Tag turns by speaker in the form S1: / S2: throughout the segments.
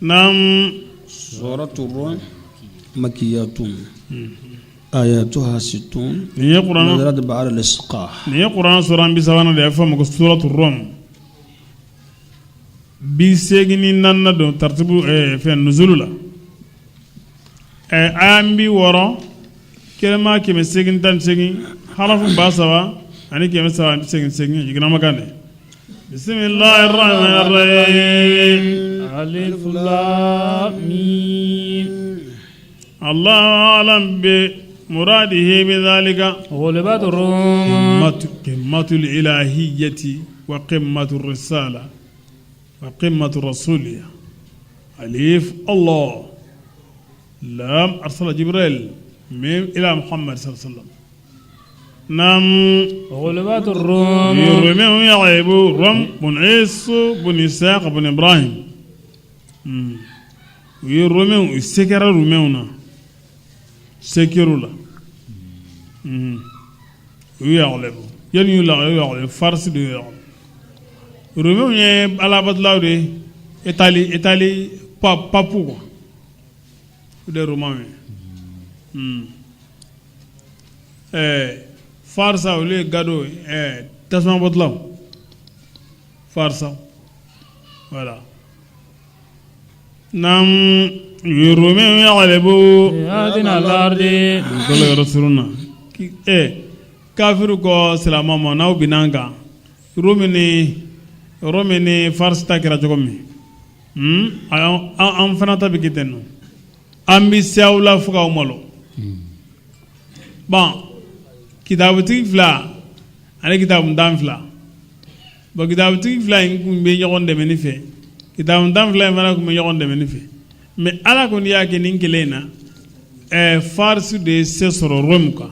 S1: Naam.
S2: Suratu Rum makiyatun ayatuha sittun
S1: Nin ye kuranɛ
S2: nazalat ba'da al-isqa
S1: nin ye kuranɛ suran 30nan de ye a bɛ fɔ a ma ko suratu Rum 84nan don taratibu fɛn nuzulu la aya 60 kɛlɛma 818 harafu 3388 jiginna Makan de bisimilahi rahmani rahim.
S3: Alif lam mim.
S1: Allahu a'lam bi muradihi bi dhalika.
S3: Ghulibat rum.
S1: Qimmatul ilahiyyati wa qimmatur risala wa qimmatur rasuliyya. Alif Allah lam arsala Jibril mim ila Muhammad sallallahu alaihi wasallam. Naam.
S3: Ghulibat rum.
S1: Romains y'ayibu Rum bun Isu bun Isaac bun Ibrahim. U ye Romains u se kɛra Romains na se kɛr'u la u y'u yaglebu yanni y'u yaglebu Farisi de y'u yaglebu Romains ye alabatolaw de ye Italie Italie pape quoi o de ye Romains ye Farisa olu ye gado tasumabɔtulaw Farisa voilà naam Romains yaglebu dugukolo yɔrɔ surun na kafiru ko silamɛw ma n'aw binna an kan Rome ni Farisi ta kɛra cogo min an fana ta bɛ kɛ ten nɔ an bɛ se aw la fo k'aw malo bon kitabutigi fila ani kitabuntan fila bon kitabutigi fila in tun bɛ ɲɔgɔn dɛmɛni fɛ kitabuntan fila in fana tun bɛ ɲɔgɔn dɛmɛni fɛ mais ala kɔni y'a kɛ nin kɛlɛ in na Farisi de ye se sɔrɔ Rome kan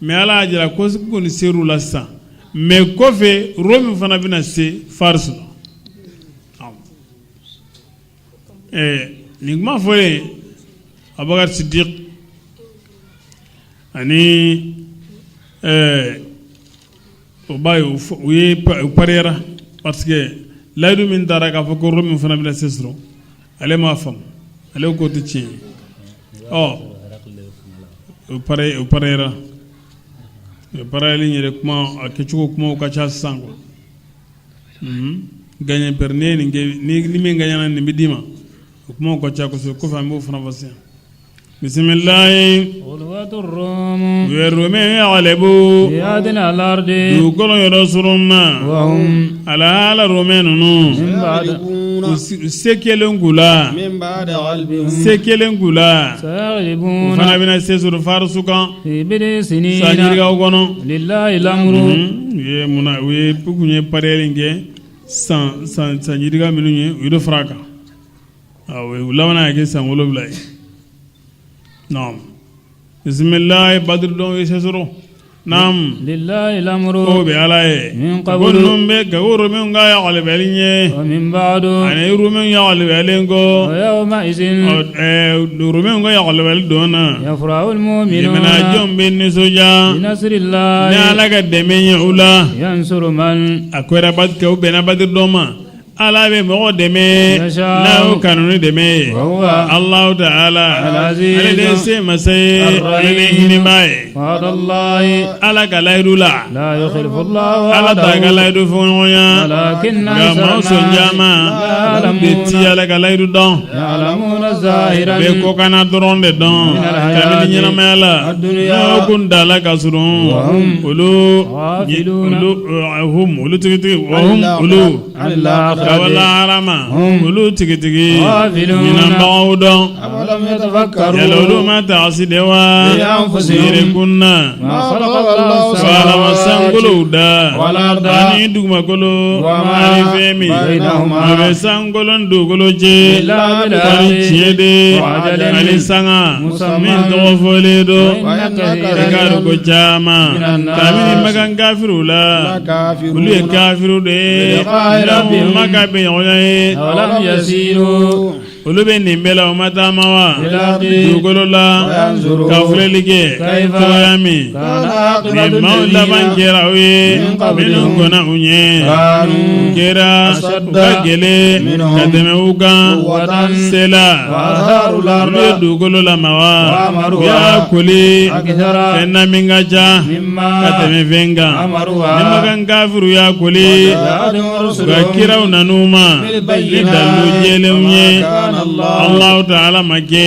S1: mais ala y'a jira ko kɔni ser'u la sisan mais kɔfɛ Rome fana bɛna se Farisi la. Nin kuma fɔlen Abubakar Sidiq ani o b'a ye u ye u pariyara parce que layidu min taara k'a fɔ ko Rome fana bɛna se sɔrɔ ale m'a faamu ale ko tɛ tiɲɛ ye ɔ u pariyara u pariyali yɛrɛ kuma a kɛcogo kumaw ka ca sisan quoi. Gagne perd ni nin ni min gagnera nin bɛ d'i ma o kuma ka ca kosɛbɛ kɔfɛ an b'o fana fɔ sisan bisimilahi u ye Romains yaglebu dugukolo yɔrɔ surun na ala Romains ninnu se kɛlen k'u la se kɛlen k'u la u fana bɛna se sɔrɔ Farisu kan san yirikaw kɔnɔ u ye mun u ye tun ye pariyali kɛ san san san yirika minnu ye u ye dɔ fara a kan u laban y'a kɛ san 7 ye naam bisimilahi Badiri don u ye se sɔrɔ naam
S3: lillahi lamru
S1: ko bɛ ala ye ko ninnu bɛ ka Romains ka yaglebali ɲɛ ani Romains yaglebalen kɔ Romains ka yaglebali don na limaniya jɔn bɛ nisɔndiya ni ala ka dɛmɛ ye u la a kɛra u bɛnna Badiri don ma Ala bɛ mɔgɔ dɛmɛ n'a y'o kanu ni dɛmɛ ye Alahu taala ale de ye se masa ye ale de ye hinɛmaa ye Ala ka layidu la Ala t'a ka layidu fɔɲɔgɔnya nka maa sɔn caman de ti Ala ka layidu dɔn u bɛ kɔkanna dɔrɔn de dɔn kabini ɲɛnamaya la n'o kuntaala ka surun olu olu tigitigi olu Ka bɔ lahara ma olu tigitigi ɲinabagaw dɔn yala olu ma taasi de wa yɛrɛkun na ala ma sankolow da ani dugumakolo ani fɛn min a bɛ sankolo ni dugukolo cɛ ni tiɲɛ de ani sanga min tɔgɔ fɔlen don i k'a dɔn ko caman kabini makan kafiriw la olu ye kafiriw de ye ma ka bɛn ɲɔgɔnya ye Olu bɛ nin bɛɛ la o ma taama wa dugukolo la ka filɛli kɛ cogoya min ni maaw laban kɛra u ye minnu kɔnna u ɲɛ u kɛra u ka gɛlɛn ka tɛmɛ u kan se la olu ye dugukolo lamaga u y'a koli fɛn na min ka ca ka tɛmɛ fɛn kan ni makan kafiriw y'a koli u ka kiraw nan'u ma ni dalilu jɛlenw ye Alahu taala ma kɛ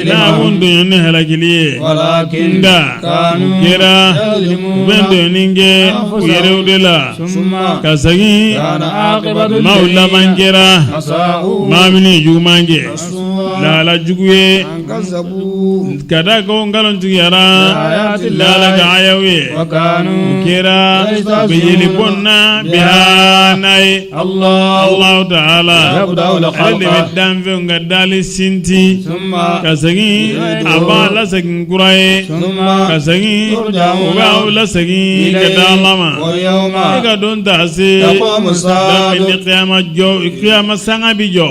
S1: n'a kun tɔɲɔ ni halakili ye nka u kɛra u bɛ tɔɲɔni kɛ u yɛrɛw de la ka segin maaw laban kɛra maa minnu ye juguman kɛ lahala jugu ye ka da ko nkalontigiyara n'Ala ka ayaw ye u kɛra u bɛ yeli bɔn na biha n'a ye Alahu taala ale de bɛ danfɛnw ka dali sinti ka segin a b'a lasegin kura ye ka segin u b'aw lasegin ka da Ala ma i ka don ta se ni kiyama jɔ kiyama sanga bɛ jɔ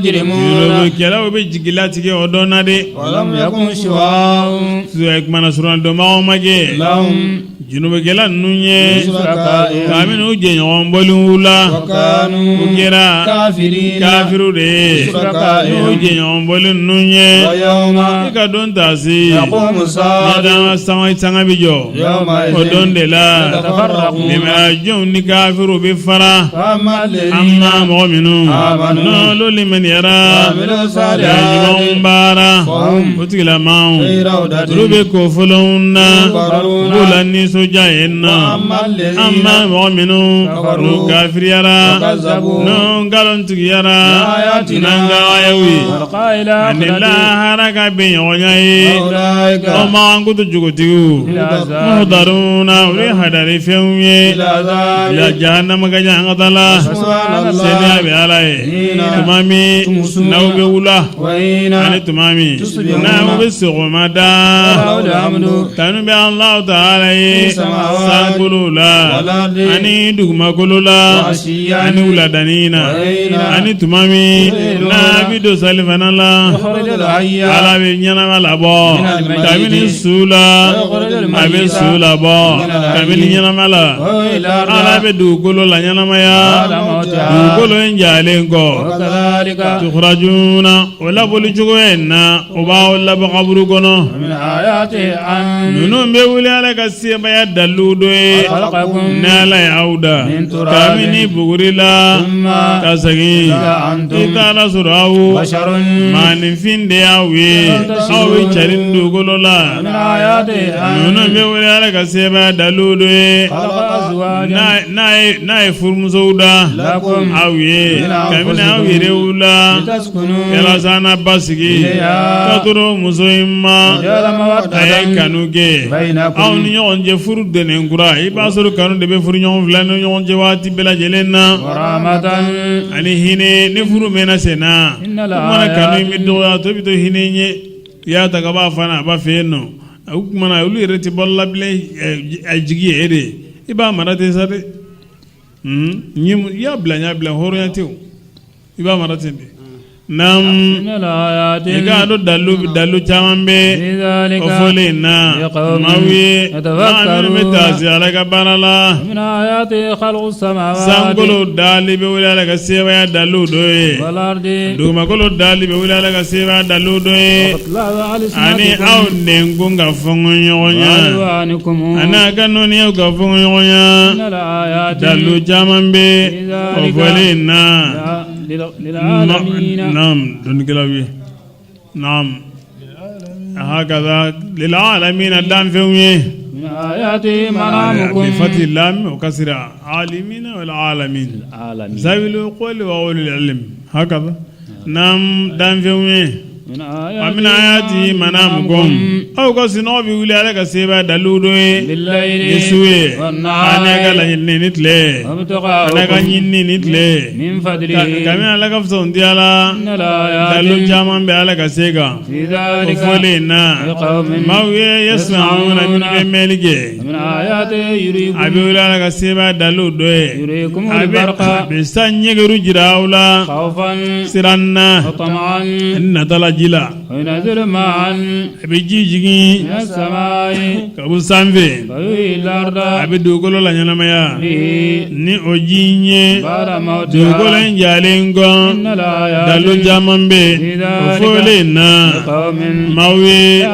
S1: Jurumu kɛlaw bɛ jigilatigɛ o don na de kumana surunya dɔnbagaw ma kɛ junubukɛla ninnu ye kabini u jɛɲɔgɔn bɔlenw la u kɛra kafiriw de ye n'u jɛɲɔgɔn bɔlen ninnu ye i ka don ta se ni sanga bɛ jɔ o don de la jɔnw ni kafiriw bɛ fara amma mɔgɔ minnu n'olu limaniyara ka ɲumanw baara o tigilamaaw olu bɛ kɔfɔlɔnw na u b'u la nisɔndiya yen na amma mɔgɔ minnu n'u kafiriyara n'u nkalontigiyara n'an ka ayaw ye ani lahara ka bɛnɲɔgɔnya ye o mankutu jogotigiw muhdaruna olu ye hadari fɛnw ye ila jahannama ka ɲangata la seniya bɛ Ala ye tuma min n'aw bɛ wula ani tuma min n'aw bɛ sɔgɔma da tanu bɛ Alahu taala ye sankolo la ani dugumakolo la ani wuladani na ani tuma min n'a bɛ don salifana la Ala bɛ ɲɛnama labɔ kabini su la a bɛ su labɔ kabini ɲɛnama la Ala bɛ dugukolo laɲɛnamaya dugukolo in jalen kɔ tukhrajuna o labɔli cogoya in na o b'aw labɔ kaburu kɔnɔ ninnu bɛ wuli Ala ka sebaaya dalilu dɔ ye ni Ala y'aw da kabini buguri la ka segin i taara sɔrɔ aw maaninfin de y'aw ye aw bɛ cari dugukolo la ninnu bɛ wuli Ala ka sebaaya dalilu dɔ ye n'a ye furumusow da aw ye kabini aw yɛrɛw la yalasa na basigi ka toro muso in ma a ye kanu kɛ aw ni ɲɔgɔn cɛ furu donnen kura i b'a sɔrɔ kanu de bɛ furu ɲɔgɔn fila ni ɲɔgɔn cɛ waati bɛɛ lajɛlen na ani hinɛ ni furu mɛnna sen na o kanu in bɛ dɔgɔya to bɛ to hinɛ ye i y'a ta ka b'a fana a b'a fɛ yen nɔ o tuma na olu yɛrɛ tɛ balo la bilen a jigi ye e de ye i b'a mara ten sa dɛ i y'a bila n y'a bila hɔrɔnya tɛ o i b'a mara ten de naam i k'a dɔn dalu caman bɛ o fɔlen in na maaw ye maa minnu bɛ taasi Ala ka baara la sankolo dali bɛ wele Ala ka sebaaya dalu dɔ ye dugumakolo dali bɛ wele Ala ka sebaaya dalu dɔ ye ani aw nɛnkun ka fɔnkɔɲɔgɔnya ani a ka nɔniyaw ka fɔnkɔɲɔgɔnya dalu caman bɛ o fɔlen in na naam dɔnnikɛlaw ye naam hakaza lil alamina danfɛnw ye bi fati lam wa kasira alimina wal alamin zawil uquli wa ulul ilm hakaza naam danfɛnw ye. Wa min ayati manamukum aw ka sunɔgɔ bɛ wuli ala ka sebaaya dalilu dɔ ye ni su ye an'a ka laɲini ni tile an'a ka ɲinini ni tile kabini ala ka fisaya la dalilu caman bɛ ala ka se kan o fɔlen na maaw ye yasma'una minnu bɛ mɛnli kɛ a bɛ wuli ala ka sebaaya dalilu dɔ ye a bɛ san ɲɛgɛru jira aw la siran na natala ji la a bɛ ji jigin ka bɔ sanfɛ a bɛ dugukolo laɲɛnamaya ni o ji in ye dugukolo in jalen kɔ dalilu caman bɛ o fɔlen na maaw ye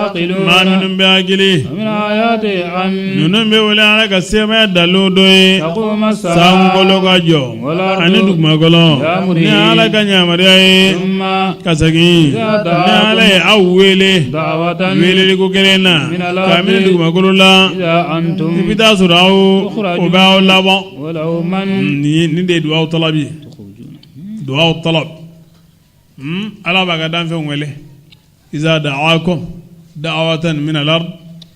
S1: maa minnu bɛ hakili ninnu bɛ wele ala ka sebaaya dalilu dɔ ye sankolo ka jɔ ani dugumakolo ni ala ka yamaruya ye ka segin ni ala ye aw wele weleliko kelen na kabini dugumakolo la i bɛ taa sɔrɔ aw o bɛ aw labɔ nin de ye duwawu talabi ye duwawu talab ala b'a ka danfɛnw wele iza da'akum da'watan min al-ard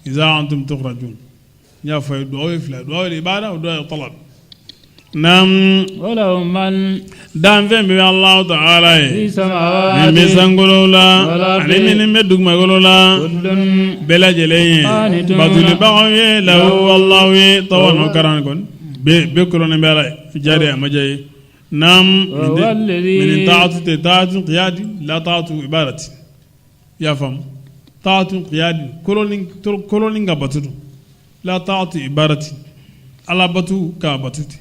S1: iza antum tukhrajun n y'a fɔ ye duwawu ye fila duwawu ibada o duwawu talab naam danfɛn bɛ Alahu taala ye min bɛ sankolo la ani minnu bɛ dugumakolo la bɛɛ lajɛlen ye batolibagaw ye lahu Alahu ye taw'an wa karhan kɔni bɛɛ kolonnen bɛ Ala ye diya a ma diya ye naam min taatu tɛ taatu qiyadi la taatu ibadati i y'a faamu taatu qiyadi koloni ka batu don la taatu ibadati ala batu ka batu tɛ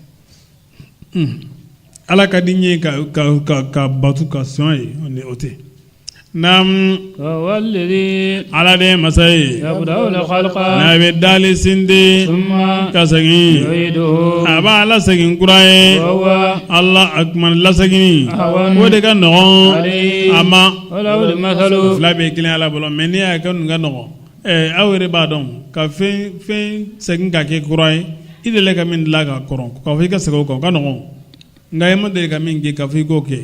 S1: ala ka di n ye ka batu ka sɔn ye o tɛ naam ala de ye masa ye n'a bɛ dali sindi ka segin a b'a lasegin kura ye ala a kuma lasegin o de ka nɔgɔn a ma fila bɛ kelen ala bolo mɛ n'i y'a kɛ nin ka nɔgɔn aw yɛrɛ b'a dɔn ka fɛn segin ka kɛ kura ye i delila ka min dilan ka kɔrɔ k'a fɔ i ka segin o kan o ka nɔgɔn nka i ma deli ka min kɛ k'a fɔ i k'o kɛ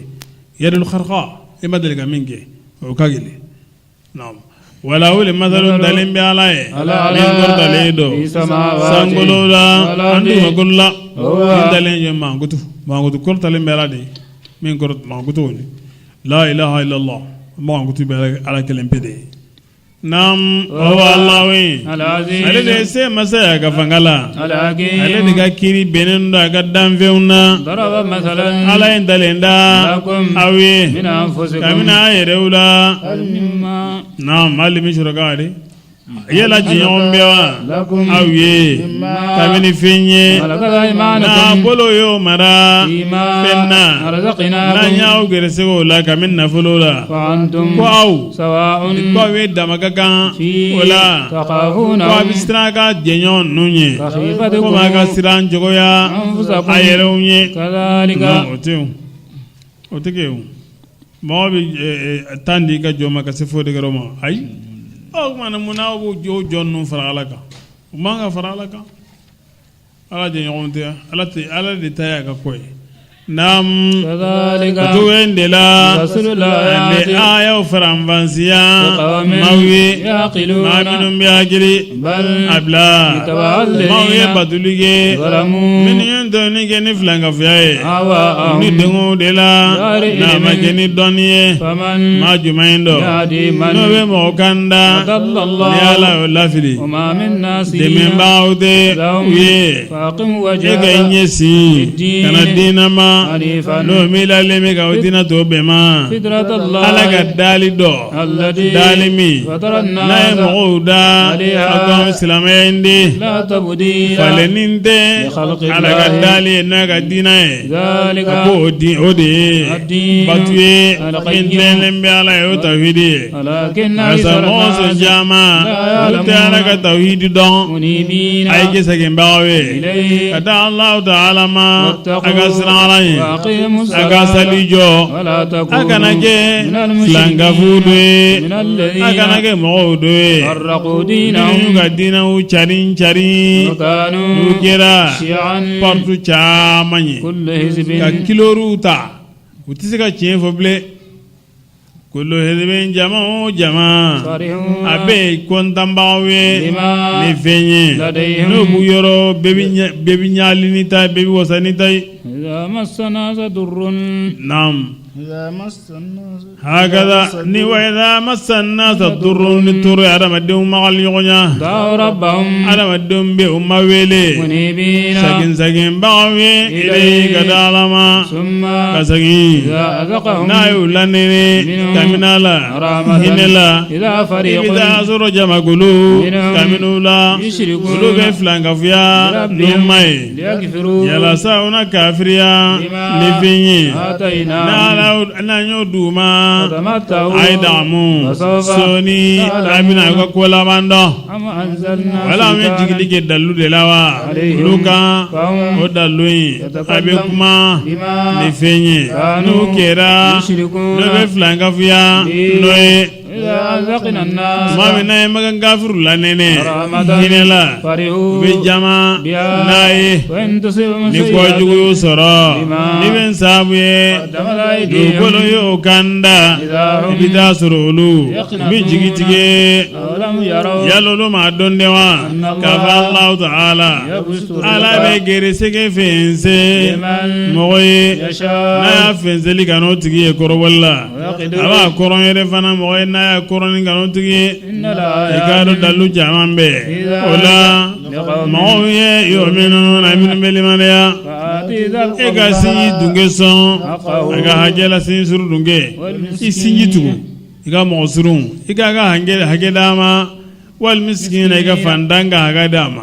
S1: yadul kharqa i ma deli ka min kɛ o ka gɛlɛn naam walahul masalu dalen bɛ ala ye min kɔrɔtalen don sankolo la ani dugumakolo la min dalen ye mankutu mankutu kɔrɔtalen bɛ ala de ye min kɔrɔ mankutu la ilaha illallah mankutu bɛ ala kelen pe de ye Naam wa huwa Allahu ale de ye se masa ye a ka fanga la ale de ka kiri bɛnnen don a ka danfɛnw na ala ye ntalen da aw ye kabini a yɛrɛw la naam hali min suraka de yala jɛɲɔgɔn bɛ wa aw ye kabini fɛn ye n'a bolo y'o mara fɛn na n'an y'aw gɛrɛsɛgɛ o la kabini nafolo la ko aw ko aw ye dama ka kan o la ko a bɛ siran a ka jɛɲɔgɔn ninnu ɲɛ komi a ka siran cogoya a yɛrɛw ɲɛ o tɛ o tɛ kɛ o mɔgɔ bɛ tan di i ka jɔn ma ka se fo degré ma ayi o tuma na mun na aw b'o jɔn ninnu fara Ala kan u man ka fara Ala kan Ala jɛɲɔgɔn tɛ Ala tɛ Ala de ta y'a ka ko ye naam o cogo in de la an bɛ aayaw faranfasiya maaw ye maa minnu bɛ hakili a bila maaw ye batoli kɛ minnu ye tɔɲɔni kɛ ni filankafoya ye ni denw de la n'a ma kɛ ni dɔnni ye maa jumɛn in dɔn n'o bɛ mɔgɔ kan da ni Ala y'o lafili dɛmɛbaaw tɛ u ye e ka i ɲɛsin ka na diinɛ ma n'o min lalen bɛ ka o diinɛ tɔ bɛɛ ma Ala ka dali dɔ dali min n'a ye mɔgɔw da a ko an silamɛya in de falenni tɛ Ala ka dali ye n'a ka diinɛ ye a ko o de ye batu ye min tilennen bɛ Ala ye o tawhidi ye Nka mɔgɔ sɔn caman olu tɛ Ala ka tawhidi dɔn a ye kɛ seginbagaw ye ka taa Alahu taala ma a ka siran Ala ɲɛ a ka sali jɔ a kana kɛ filankafo dɔ ye a kana kɛ mɔgɔw dɔ ye minnu y'u ka diinɛw carin carin n'u kɛra parti caman ye ka kiloriw ta u tɛ se ka tiɲɛ fɔ bilen. Kullu hizbin jama o jama a bɛ kɔntanbagaw ye ni fɛn ye n'o b'u yɔrɔ bɛɛ bɛ ɲali ni ta bɛɛ bɛ wasa ni ta ye naamu hakaza ni wa iza massa nasa durrun ni tɔɔrɔ ye adamadenw magali ɲɔgɔn ya adamadenw bɛ u ma wele segin seginbagaw ye ilayhi ka da Ala ma ka segin n'a y'u lanɛnɛ kabini a la hinɛ la i bɛ taa sɔrɔ jamakulu kabini u la olu bɛ filankafoya n'u ma ye yalasa u na kafiriya ni fɛn ye n'an y'o d'u ma a ye damu sɔɔni a bɛna u ka ko laban dɔn wala an bɛ jigili kɛ dalu de la wa olu kan o dalu in a bɛ kuma ni fɛn ye n'o kɛra n'o bɛ filankafoya n'o ye Tuma min n'an ye makan kafiriw lanɛnɛ hinɛ la u bɛ jama n'a ye ni kojugu y'u sɔrɔ ni bɛ sababu ye dugukolo y'o kanda i bɛ taa sɔrɔ olu u bɛ jigi tigɛ yala olu m'a dɔn de wa k'a fɔ Alahu taala Ala bɛ garisɛgɛ fɛnsɛn mɔgɔ ye n'a y'a fɛnsɛnli ka n'o tigi ye kɔrɔbɔli la a b'a kɔrɔn yɛrɛ fana mɔgɔ ye n'a y'a kɔrɔnni ka n'o tigi ye i k'a dɔn dalu caman bɛ o la mɔgɔw ye yuminuna minnu bɛ limaniya e ka sinji dunge sɔn a ka hakɛ la sinji suru dunge i sinji tugu i ka mɔgɔ surun i k'a ka hakɛ d'a ma wal misikina i ka fantan ka hakɛ d'a ma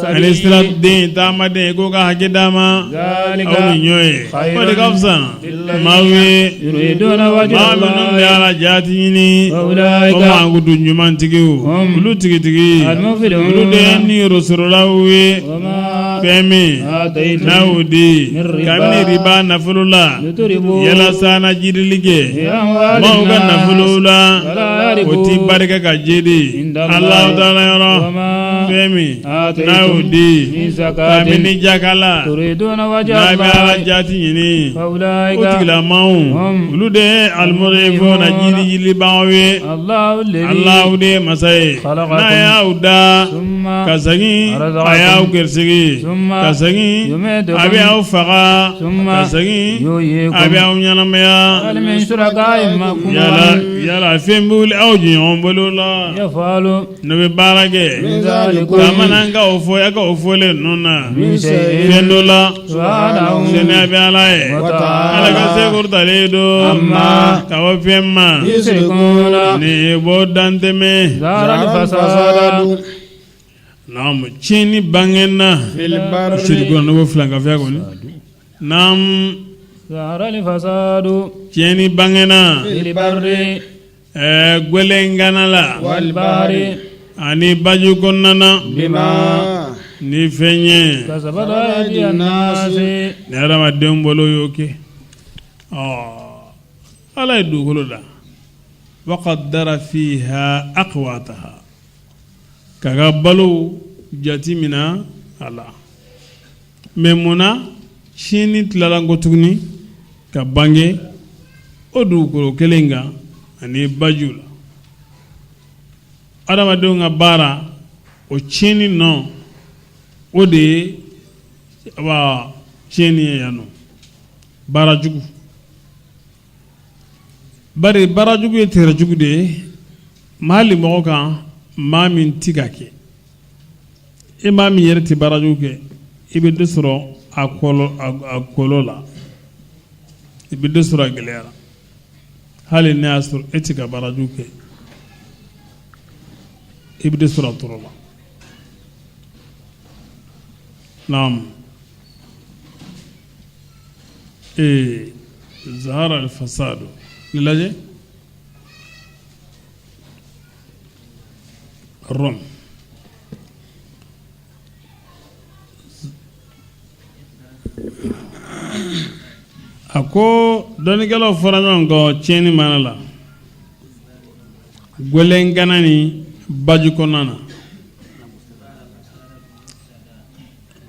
S1: ani sira den taamaden i k'o ka hakɛ d'a ma aw ni ɲɔ ye o de ka fisa maaw ye maa minnu bɛ ala jaati ɲini o mankutu ɲumantigiw olu tigitigi olu de ye niyɔrɔ sɔrɔlaw ye fɛn min n'a y'o di kabini riba nafolo la yalasa na jidili kɛ maaw ka nafolo la o ti barika ka jidi Alahu taala yɔrɔ fɛn min n'a y'o di kabini jaka la n'a bɛ ala jaati ɲini o tigilamaaw olu de ye alimudifuna jidi jidilibagaw ye Alahu de ye masa ye n'a y'aw da ka segin a y'aw garisɛgɛ ka segin a bɛ aw faga ka segin a bɛ aw ɲɛnamaya yala fɛn bɛ aw jɛɲɔgɔn bolo la n'o bɛ baara kɛ bamanan ka o fɔ a ka o fɔlen ninnu na fɛn dɔ la seniya bɛ ala ye ala ka se kɔrɔtalen don ka bɔ fɛn ma ni b'o dantɛmɛ naamu tiɲɛni bangena sirikɔnɔ n'o bɛ filankafoya kɔni naamu tiɲɛni bangena gwɛlɛngana la ani baju kɔnɔna na ni fɛn ye ni hadamadenw bolo y'o kɛ ɔ ala ye dugukolo da wa qaddara fiha aqwataha k'a ka balo jate minɛ a la mais mun na tiɲɛni tilala kɔ tuguni ka bange o dugukolo kelen kan ani baju la adamadenw ka baara o tiɲɛni nɔ o de ye wa tiɲɛni ye yan nɔ baara jugu bari baara jugu ye tɛrɛ jugu de ye maa le mɔgɔ kan maa min ti ka kɛ e maa min yɛrɛ tɛ baara jugu kɛ i bɛ dɔ sɔrɔ a kɔlɔ la i bɛ dɔ sɔrɔ a gɛlɛya la hali ne y'a sɔrɔ e tɛ ka baara jugu kɛ i bɛ dɔ sɔrɔ a tɔɔrɔ la naamu ee zahara al-fasadu ni lajɛ Rome a ko dɔnnikɛlaw fɔra ɲɔgɔn kɔ tiɲɛni maana la gwɛlɛngana ni baju kɔnɔna na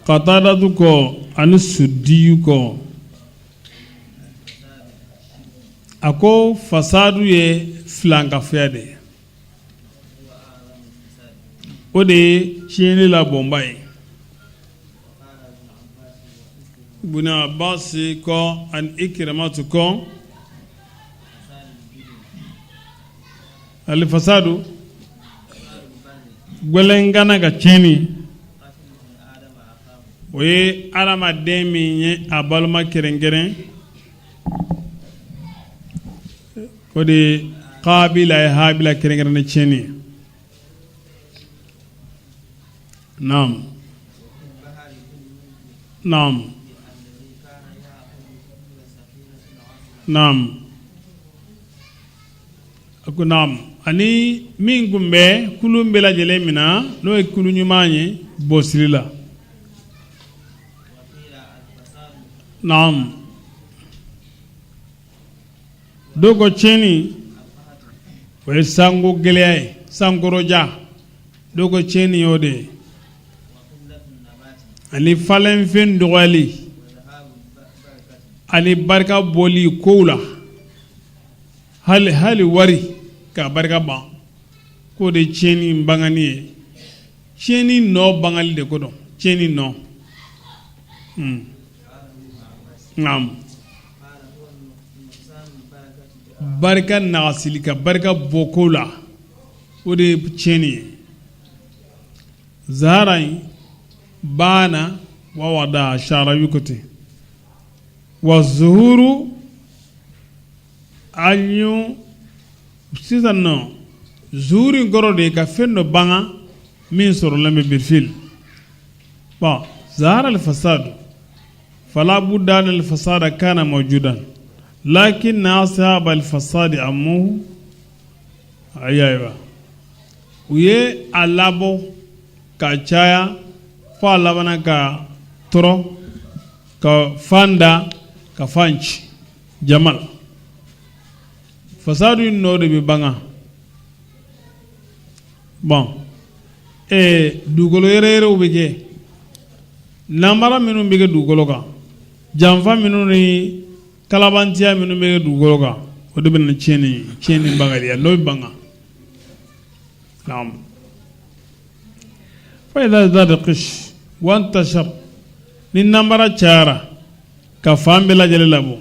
S1: Katadatu kɔ ani Sudiyu kɔ. A ko fasadu ye filankafoya de ye, o de ye tiɲɛni la bonba ye. Ibn Abbas kɔ ani Ikrimatu kɔ, alifasadu gwɛlɛngana ka tiɲɛni, o ye adamaden min ye a balima kɛrɛnkɛrɛn, o de ye Kabila ye Habila kɛrɛnkɛrɛn ni tiɲɛni ye. Naam, naam, naam. A ko naam, ani min tun bɛ kulun bɛɛ lajɛlen min na, n'o ye kulun ɲuman ye bɔsiri la. Naam, dɔw ko tiɲɛni o ye sanko gɛlɛya ye, sankɔrɔja. Dɔw ko tiɲɛni y'o de ye, ani falenfɛn dɔgɔyali, ani barika bɔli kow la, hali hali wari ka barika ban, k'o de ye tiɲɛni bangani ye. Tiɲɛni nɔ bangali de ko don, tiɲɛni nɔ. Naam, barika nagasili, ka barika bɔ ko la, o de ye tiɲɛni ye. Zahara in baana wa wada Sharawi ko ten wa zuhuru an sisan nɔ zuhuru in kɔrɔ de ye ka fɛn dɔ banga min sɔrɔlen bɛ bilfil. Bon, zahara al-fasad fala budda an al-fasada kana mawjudan lakin ashab al-fasad amuhu. Ayiwa, u ye a labɔ ka caya fo a labanna ka tɔrɔ ka fan da ka fan ci jama la. Fasadu in nɔ de bɛ banga. Bon, dugukolo yɛrɛyɛrɛw bɛ kɛ, nanbara minnu bɛ kɛ dugukolo kan, janfa minnu ni kalabantiya minnu bɛ kɛ dugukolo kan, o de bɛ na tiɲɛni, tiɲɛni bangali n'o bɛ banga. Naam, fa idha zada qish wa intashar, ni nanbara cayara ka fan bɛɛ lajɛlen labɔ,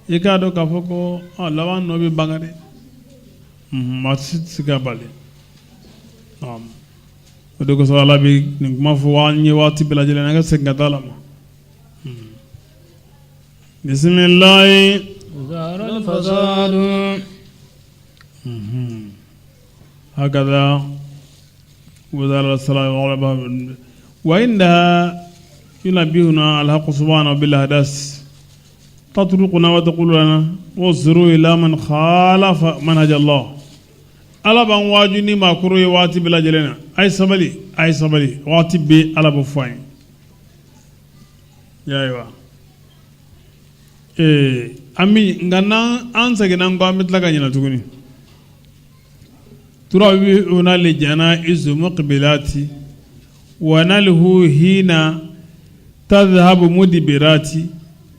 S1: i k'a dɔn k'a fɔ ko laban nɔ bɛ banga dɛ, maa si tɛ se ka bali. O de kosɔn Ala bɛ nin kuma fɔ an ye waati bɛɛ lajɛlen, an ka segin ka taa Ala ma. Bisimilahi. Hakada wa indaha yunabihuna alhaqu subhanahu bil ahdas tatruquna wa taqulu lana unzuru ila man khalafa manhaj Allah. Ala b'an waaju ni maa kɔrɔ ye waati bɛɛ lajɛlen na, a ye sabali, a ye sabali, waati bɛɛ Ala b'o fɔ an ye. Ayiwa, ee an bɛ nka n'an seginna an kɔ, an bɛ tila ka ɲinɛ tuguni. Turawihuna li janaizu muqbilati wa nalhu hina tadhhabu mudbirati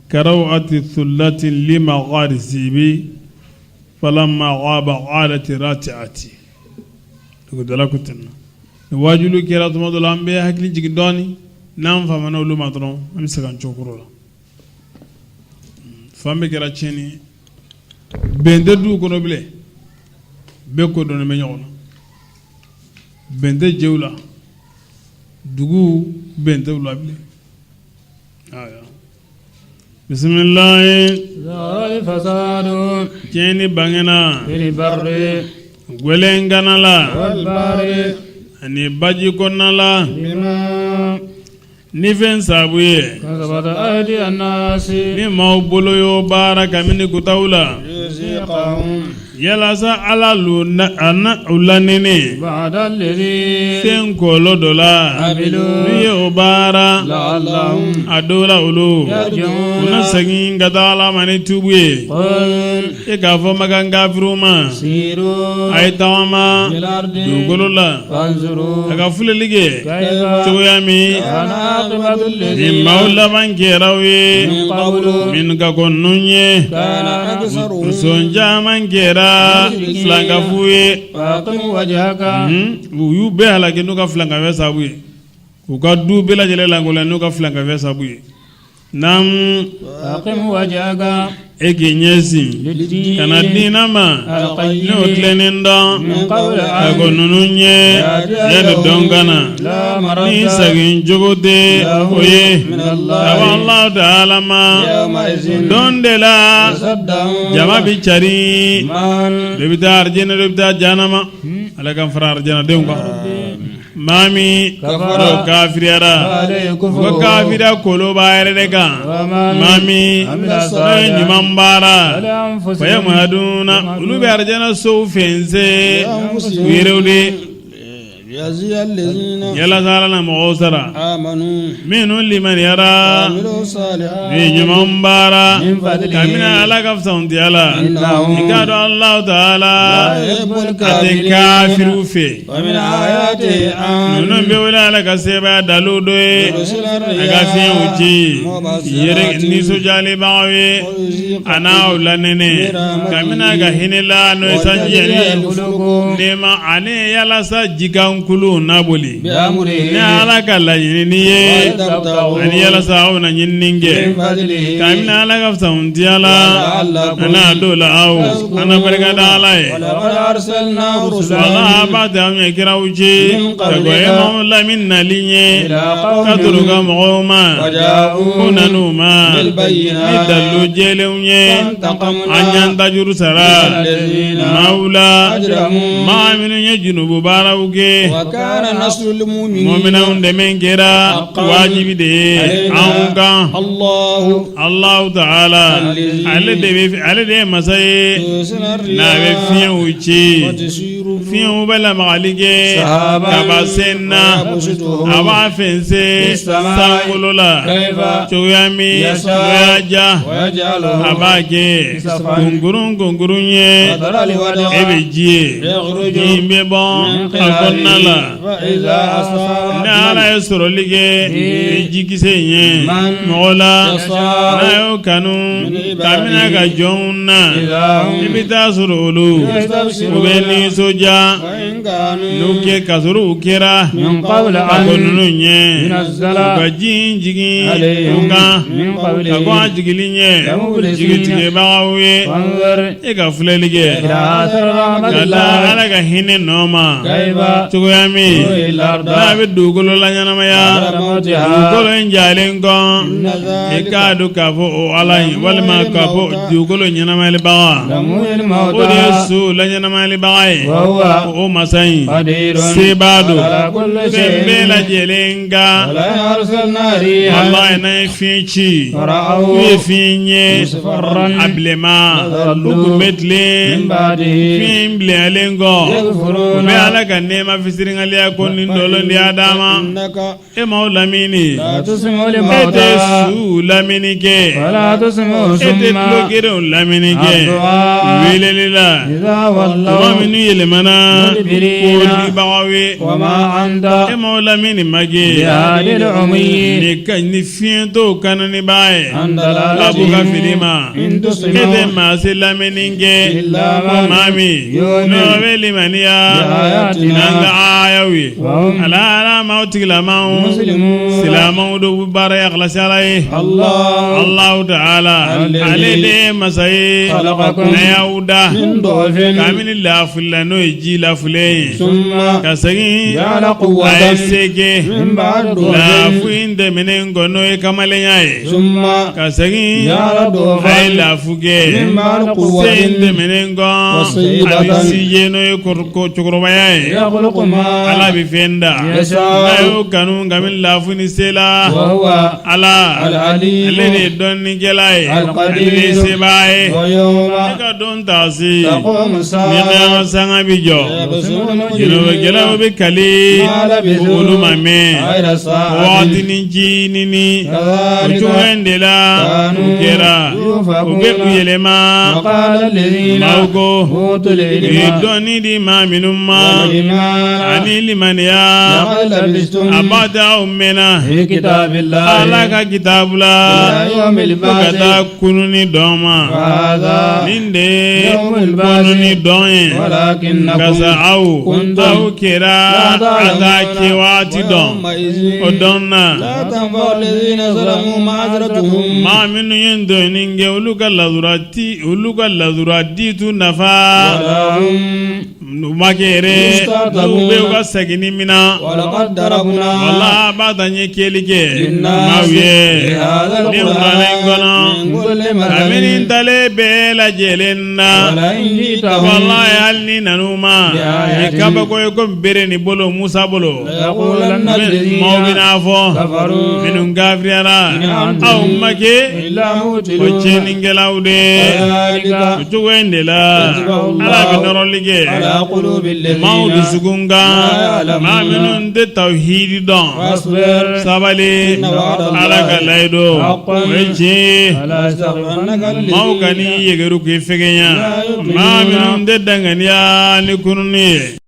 S1: karawati thullatin lima gharisibi falamma ghaba alat rati'ati. Dugudala ko ten, ni waajuli kɛra tuma dɔ la, an bɛ hakili jigin dɔɔnin. N'an famana olu ma dɔrɔn, an bɛ se k'an cokoro la. Fan bɛɛ kɛra tiɲɛni ye, bɛn tɛ duw kɔnɔ bilen, bɛɛ ko dɔnnen bɛ ɲɔgɔn na, bɛn tɛ jɛw la, dugu bɛn tɛ u la bilen. Bisimilahi. Tiɲɛni bangena gwɛlɛngana la ani baji kɔnɔna la ni fɛn sabu ye, ni maaw bolo y'o baara kabini kutaw la. Yalasa Ala lu a na u lanɛnɛ fɛn kɔlɔ dɔ la n'u ye o baara a dɔw la olu u na segin ka taa Ala ma ni tuubu ye e k'a fɔ Makan kafiriw ma a ye tagama dugukolo la a ka filɛli kɛ cogoya min ni maaw laban kɛra u ye minnu ka kɔn ninnu ɲɛ muso caman kɛra filankafow ye u y'u bɛɛ halaki n'u ka filankafoya sababu ye u ka du bɛɛ lajɛlen lankolonya n'u ka filankafoya sababu ye naamu e k'i ɲɛsin ka na diinɛ ma n'o tilennen dɔn ka kɔn ninnu ɲɛ yanni don ka na ni segin cogo tɛ o ye ka bɔ Alahu taala ma don de la jama bɛ cari dɔ bɛ taa arijinɛ dɔ bɛ taa jahanama Ala k'an fara arijinɛdenw kan. Maa min n'o kafiriyara o ka kafiriya kolo b'a yɛrɛ de kan maa min n'o ye ɲuman baara fayamhaduna olu bɛ arijana sow fɛnsɛn u yɛrɛw de yalasa Ala na mɔgɔw sara minnu limaniyara u ye ɲuman baara kabini Ala ka fisamantiya la i k'a dɔn Alahu taala a tɛ kafiriw fɛ. Ninnu bɛ wele Ala ka sebaaya dalilu dɔ ye a ka fiɲɛw ci yɛrɛ nisɔndiyalibagaw ye a n'aw lanɛnɛ kabini a ka hinɛ la n'o ye sanji ye nɛɛma ani yalasa jikankulun na boli ni Ala ka laɲinini ye ani yalasa aw na ɲinini kɛ kabini Ala ka fisamantiya la ani a dɔw la aw an na barika da Ala ye. Wala ba tɛ anw ye kiraw ci ka kɔn e Mamadu Lamini nali ɲɛ ka turu ka mɔgɔw ma k'u nan'u ma ni dalilu jɛlenw ye an y'an tajuru sara maaw la maa minnu ye junubu baaraw kɛ muminanw dɛmɛ kɛra wajibi de ye anw kan Alahu taala ale de ye masa ye n'a bɛ fiɲɛw ci fiɲɛw bɛ lamagali kɛ kaba sen na a b'a fɛnsɛn sankolo la cogoya min n'o y'a diya a b'a kɛ kunkurun kunkurun ye e bɛ ji ye ji in bɛ bɔ a kɔnɔna la ni Ala ye sɔrɔli kɛ ni jikisɛ in ye mɔgɔ la n'a y'o kanu kabini a ka jɔnw na i bɛ taa sɔrɔ olu u bɛ nisɔndiya n'u kɛ ka sɔrɔ u kɛra ka kɔn ninnu ɲɛ u ka ji in jigin u kan ka kɔn a jigili ɲɛ jigitigɛbagaw ye E ka filɛli kɛ ka da Ala ka hinɛ nɔ ma cogoya min n'a bɛ dugukolo laɲɛnamaya dugukolo in jalen kɔ i k'a dɔn k'a fɔ o Ala in walima k'a fɔ dugukolo ɲɛnamayalibaga o de ye su laɲɛnamayalibaga ye o masa in sebaa don fɛn bɛɛ lajɛlen kan walayi n'an ye fiɲɛ ci n'u ye fiɲɛ ye a bilenman u tun bɛ tilen fiɲɛ in bilenyalen kɔ u bɛ Ala ka nɛɛma fisirinkaliya ko ni dɔlɔ de y'a d'a ma e m'aw lamini e tɛ su lamini kɛ e tɛ tulo gerenw lamini kɛ weleli la tuma min n'u yɛlɛmana kodibagaw ye e m'aw lamini ma kɛ ni fiyentɔw kananibaa ye ka b'u ka fili ma e tɛ maa si lamɛnni kɛ fo maa min n'o bɛ limaniya n'an ka aayaw ye ala maaw tigilamaw silamɛw dɔ bɛ baara ya ikhlasi Ala ye Alahu taala ale de ye masa ye n'a y'aw da kabini lafuli la n'o ye ji laafulen ye ka segin a ye se kɛ laafu in tɛmɛnen kɔ n'o ye kamalenya ye ka segin a ye laafu kɛ se in tɛmɛnen kɔ ani sije n'o ye cɛkɔrɔbaya ye Ala bɛ fɛn da n'a y'o kanu kabini laafu ni se la Ala ale de ye dɔnnikɛla ye ale de ye sebaa ye i ka don taasi ni kiyama sanga bɛ jɔ junubukɛlaw bɛ kali olu ma mɛn waatinin ncinin o cogo in de la u kɛra u bɛ u yɛlɛma maaw ko u ye dɔnni di maa minnu ma ani limaniya a b'a da aw mɛnna Ala ka kitabu la fo ka taa kununni don ma nin de ye kununni don ye nka sa aw aw kɛra a t'a kɛ waati dɔn o don na maa minnu ye tɔɲɔni kɛ olu ka lasura olu ka lasura di t'u nafa u ma kɛ yɛrɛ u bɛ u ka seginni min na wala b'a ta ye kɛli kɛ maaw ye nin kuranɛ in kɔnɔ kabini ntalen bɛɛ lajɛlen na walayi hali n'i nan'u ma ni kabako ye komi bere ni bolo Musa bolo maaw bɛn'a fɔ minnu kafiriyara aw ma kɛ ko tiɲɛnikɛlaw de o cogo in de la Ala bɛ nɔrɔli kɛ maaw dusukun kan maa minnu tɛ tawhidi dɔn sabali Ala ka layidu o ye tiɲɛ ye maaw kan'i yɛgɛru k'i fɛgɛnya maa minnu tɛ danganiya ni kununni ye.